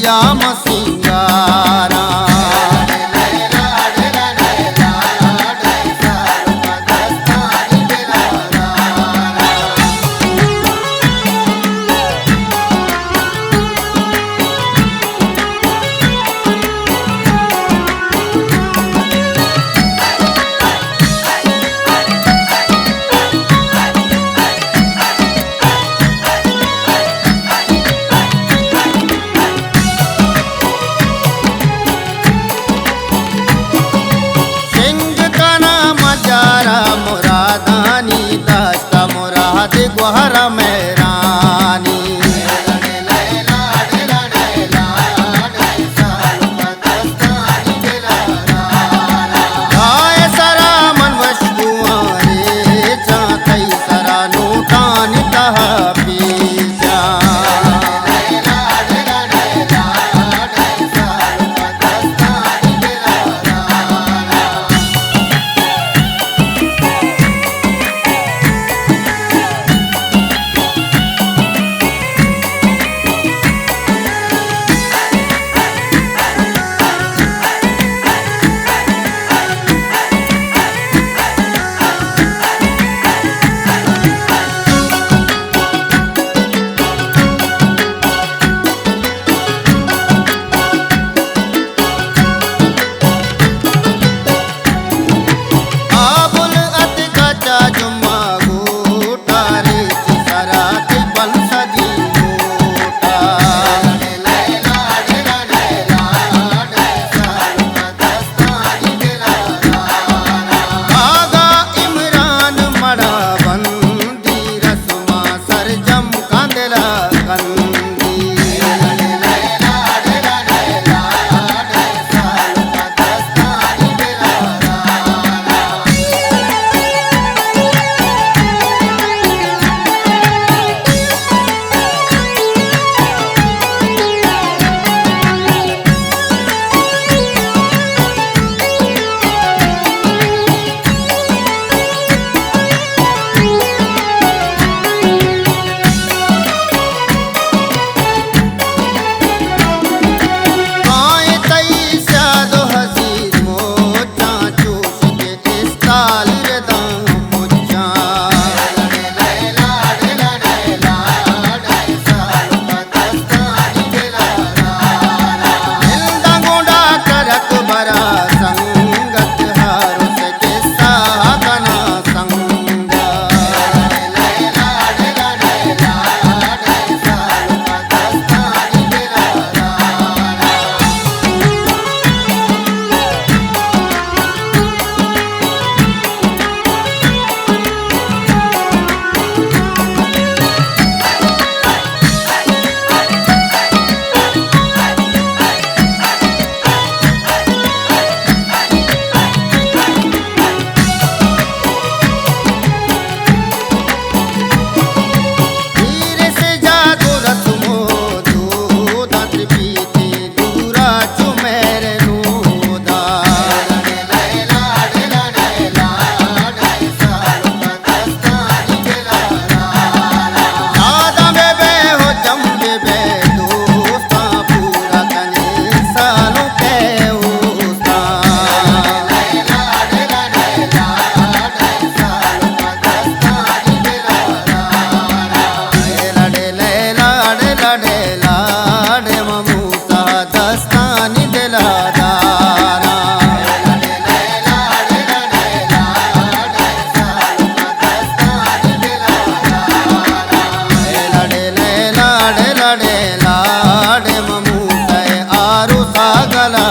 یا مسینگاراں۔ سنگ کنا مجارا مرادانی داشتا، مراد گوہر مہرانی۔ آئے سرا من وش بوان ریچاں، تئی سرا نوٹانی تہا پیچاں۔ آبل اتکا چا جمعہ گوٹا، ریچ سرا تی بن سدی گوٹا۔ آگا عمران مڑا بندی، رسما سرجم کاندلا کندی۔ آئیں تئی سیاد و حزیر موچاں، چوش کہ استال رداں مچاں۔ ننداں گونڈا کرک برا سنگت، ہر اس قصہ کنا سنگت۔ پیر سے جادو رسمو دو داتر پیتی دورا چو مہر نودا۔ آدم بے بے ہو جم بے بے دوستاں، پورا کنے سالوں کے اوستاں۔ لڑے لے لاڑے لڑے لاڑے مموسا دستانی دلادارا۔ لڑے لے لاڑے لڑے لاڑے مموسا آروسا گلا